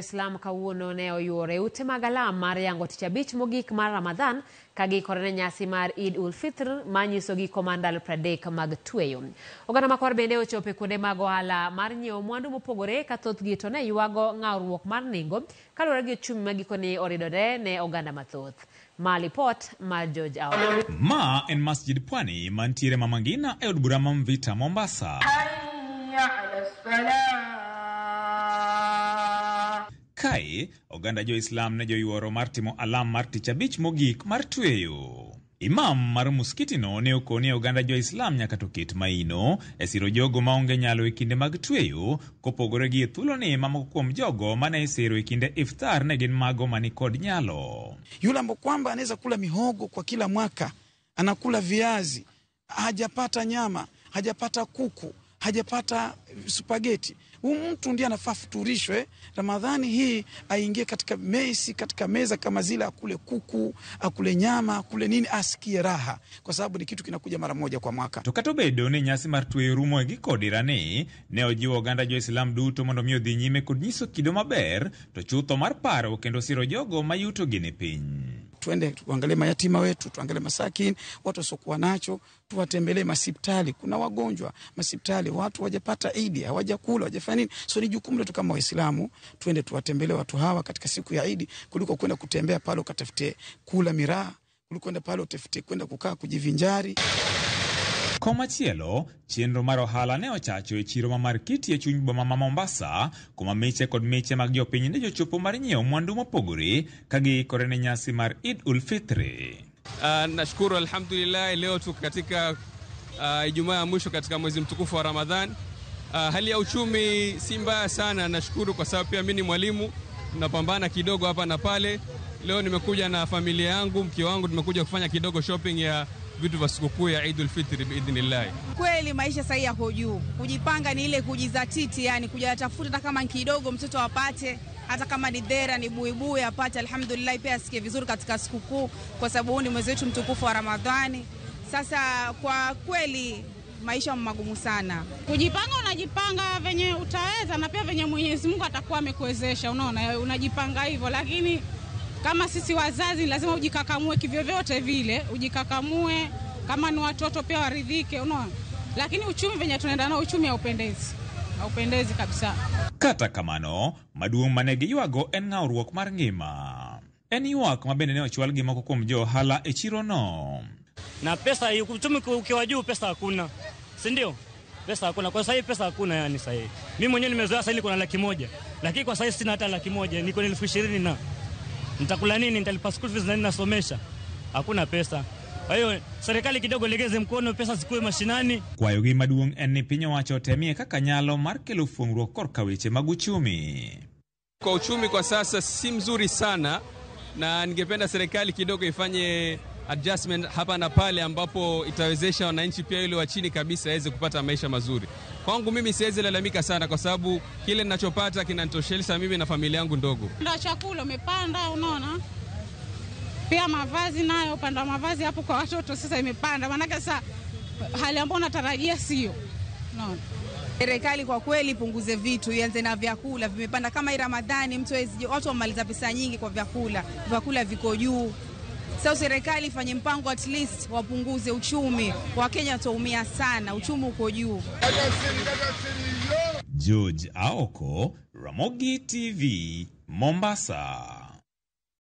Islam kawuono ne oyuore ute mag alam mar yango tich abich mogik mar Ramadhan ka giikore ne nyasi mar Eid ul Fitr manyiso giko mar ndalo 30 mag tweyo. Oganda makwar bende ochopo e kuonde mag ohala mar nyiewo mwandu mopogore ka thothgi to ne ywago ng'awruok mar nengo kaluwore gi ochumi ma gikone oridore ne oganda mathoth. Ma lipot mar George Awa. Ma en Masjid Pwani mantiere Mama Ngina e od bura ma Mvita, Mombasa. Kae, oganda jo-Islam ne joyuoro mar timo alam mar tich abich mogik mar tweyo. Imam mar muskitino ne okoni oganda jo-Islam nyaka to ket maino e siro jogo maonge nyalo e kinde mag tweyo, kopogore gi e thuoloni mamoko kuom jogo mane isiro e kinde iftar ne gin mago mani kod nyalo. Yule ambao kwamba anaweza kula mihogo kwa kila mwaka, anakula viazi, hajapata nyama, hajapata kuku, hajapata spaghetti. Huyu mtu ndiye anafaa futurishwe Ramadhani hii, aingie katika mesi, katika meza kama zile, akule kuku, akule nyama, akule nini, asikie raha, kwa sababu ni kitu kinakuja mara moja kwa mwaka. To kata obedo ni nyasi mar tweyo rumo e giko dirani, ne ojiwo oganda jo-Islam duto mondo mi odhi nyime kod nyiso kido maber, to chutho mar paro kendo siro jogo ma yutogi ni piny. Tuende tuangalie mayatima wetu, tuangalie masakin, watu wasiokuwa nacho, tuwatembelee masipitali. Kuna wagonjwa masipitali, watu hawajapata Idi, hawajakula, hawajafanya nini. So ni jukumu letu kama Waislamu tuende tuwatembelee watu hawa katika siku ya Idi, kuliko kwenda kutembea pale ukatafute kula miraa, kuliko kwenda pale utafute kwenda kukaa kujivinjari. Komachielo, chenro mar ohala ne ochacho e chiro ma Markiti e chuny boma ma Mombasa, kuma miche kod miche mag jopiny ne jochopo mar nyiewo mwandu mopogore ka giikore ne nyasi mar Eid ul Fitri. Nashukuru alhamdulillah, leo tuko katika Ijumaa ya mwisho katika mwezi mtukufu wa Ramadhan. Hali ya uchumi si mbaya sana, nashukuru kwa sababu pia mimi ni mwalimu, tunapambana kidogo hapa na pale. Leo nimekuja na familia yangu, mke wangu, tumekuja kufanya kidogo shopping ya vitu vya sikukuu ya Eid al-Fitr biidhnillah. Kweli maisha sasa yako juu. Kujipanga ni ile kujizatiti, yani kujatafuta hata kama kidogo mtoto apate, hata kama ni dera ni buibui apate, alhamdulillah, pia asikie vizuri katika sikukuu, kwa sababu huu ni mwezi wetu mtukufu wa Ramadhani. Sasa kwa kweli maisha magumu sana. Kujipanga, unajipanga venye utaweza na pia venye Mwenyezi Mungu atakuwa amekuwezesha, unaona, unajipanga hivyo. Lakini kama sisi wazazi lazima ujikakamue kivyovyote vile, ujikakamue, kama ni watoto pia waridhike, unaona. Lakini uchumi venye tunaenda nao, uchumi haupendezi. Haupendezi kabisa. Kata kamano, maduong' mane giywago en ng'awruok mar ngima. En ywak ma bende ne ochwal gi moko kuom jo ohala e chiro no. Na pesa, uchumi ukiwa juu pesa hakuna. Si ndio? Pesa hakuna. Kwa sasa pesa hakuna, yani sasa hivi. Mimi mwenyewe nimezoea sasa niko na 100,000. Lakini kwa sasa sina hata 100,000, niko na 20,000 na nitakula nini? Nitalipa school fees na nini? Nasomesha. Hakuna pesa. Kwa hiyo serikali kidogo legeze mkono, pesa zikuwe mashinani. Kwayogi maduong' en ni piny owacho otemie kaka nyalo mar kelo fuong'ruok korka weche mag uchumi. Kwa uchumi kwa sasa si mzuri sana, na ningependa serikali kidogo ifanye adjustment hapa na pale ambapo itawezesha wananchi pia yule wa chini kabisa aweze kupata maisha mazuri. Kwangu mimi siwezi lalamika sana kwa sababu kile ninachopata kinanitosheleza mimi na familia yangu ndogo. Ndio chakula umepanda, unaona. Pia mavazi nayo, upande wa mavazi hapo kwa watoto sasa imepanda. Maana sasa hali ambayo unatarajia sio. Unaona. Serikali kwa kweli punguze vitu, ianze na vyakula vimepanda. Kama hii Ramadhani mtu hawezi, watu wamaliza pesa nyingi kwa vyakula, vyakula viko juu. Sasa serikali ifanye mpango at least wapunguze uchumi. Wakenya wataumia sana, uchumi uko juu. George Aoko, Ramogi TV, Mombasa.